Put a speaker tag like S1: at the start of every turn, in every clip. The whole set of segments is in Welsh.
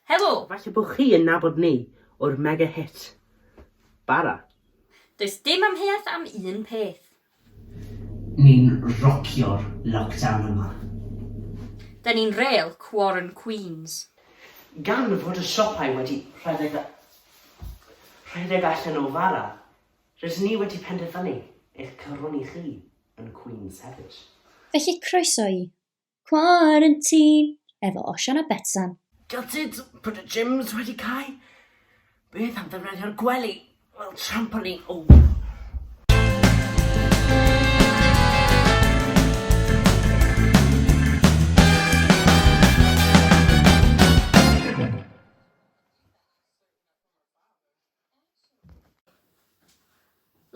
S1: Helo!
S2: Falle bod chi yn nabod ni o'r mega hit Bara.
S1: Does dim amheuaeth am un peth.
S2: Ni'n rocio'r lockdown yma.
S1: Da ni'n rêl Quarren Queens.
S2: Gan fod y siopau wedi rhedeg rhedeg allan o fara, rydyn ni wedi penderfynu eich coroni chi yn Queens hefyd.
S3: Felly croeso i Quarantine efo Osian a Betsan.
S2: Gutted bod y gyms wedi cau. Beth am ddefnyddio'r gwely fel trampoline? O!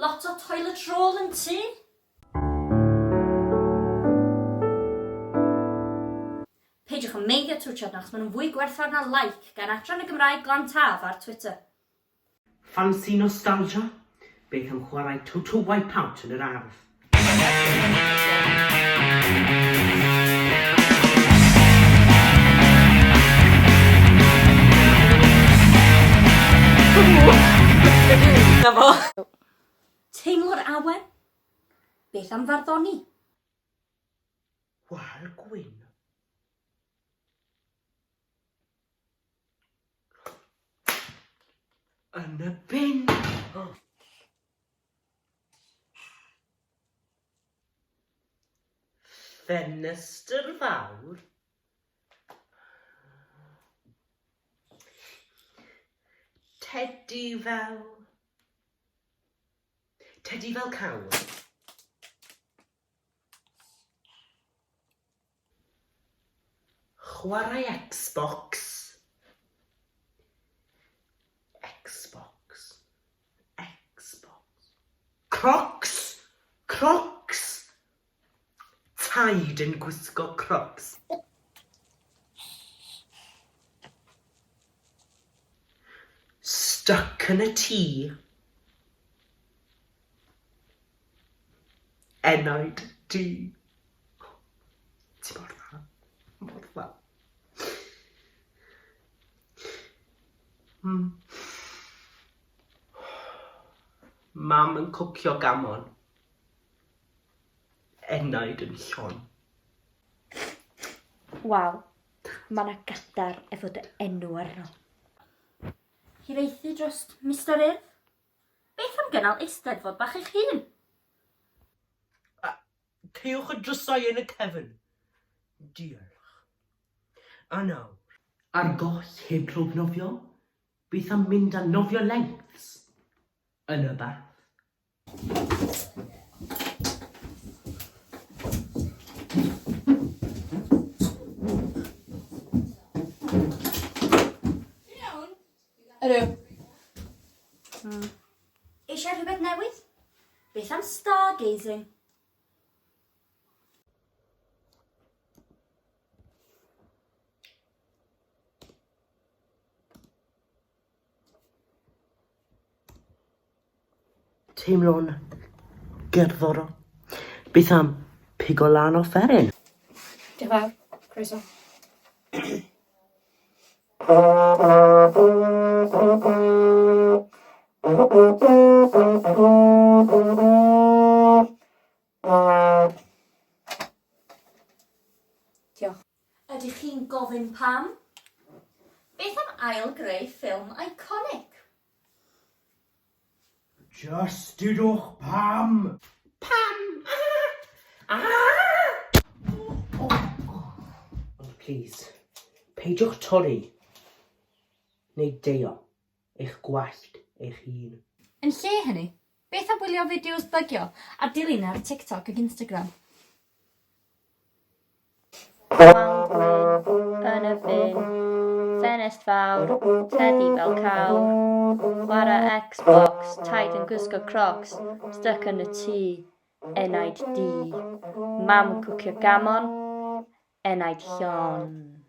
S1: Lot o toilet roll yn tŷ? Peidiwch â meiddio twtsiad nhw achos maen nhw'n fwy gwerthfawr na like gan Adran y Gymraeg Glan Taf ar Twitter.
S2: Ffansi nostalgia? Beth am chwarae Total Wipeout yn yr ardd?
S1: Na fo. Teimlo'r awen? Beth am farddoni?
S2: Wal gwyn. Yn y bin! Ffenestr fawr. Tedi fel... Tedi fel cawr. Chwarae Xbox. Xbox. Xbox. Crocs! Crocs! Taid yn gwisgo crocs. Stuck yn y tŷ. Enaid du. Ti mor dda. Mor dda. Hmm. Mam yn cwcio gamon. Enaid yn llon.
S1: Waw, mae 'na gadar efo dy enw arno. Hiraethu dros Mistar Urdd? Beth am gynnal eisteddfod bach eich hun?
S2: A, caewch y drysau yn y cefn. Diolch. A nawr. Ar goll heb clwb nofio? Beth am mynd a nofio lengths yn y bath?
S1: Iawn? Ydw. Hmm. Eisiau rhywbeth newydd? Beth am stargazing?
S2: Teimlo'n gerddorol. Beth am pigo lan offeryn?
S1: Diolch yn fawr. Croeso. Diolch. Ydych chi'n gofyn pam? Beth am ail-greu ffilm iconic?
S2: Just dudwch pam! Pam! Ah! Ah! Oh, oh. Ond please, peidiwch torri neu deio eich gwallt eich hun.
S1: Yn lle hynny, beth am wylio fideos bygio a dilyn ar TikTok ac Instagram?
S3: Wal gwyn, yn y bin, ffenest fawr, tedi fel cawr, chwarae Xbox, taid yn gwisgo crocs, styc yn y tŷ, enaid du, mam yn cwcio gamon, enaid llon.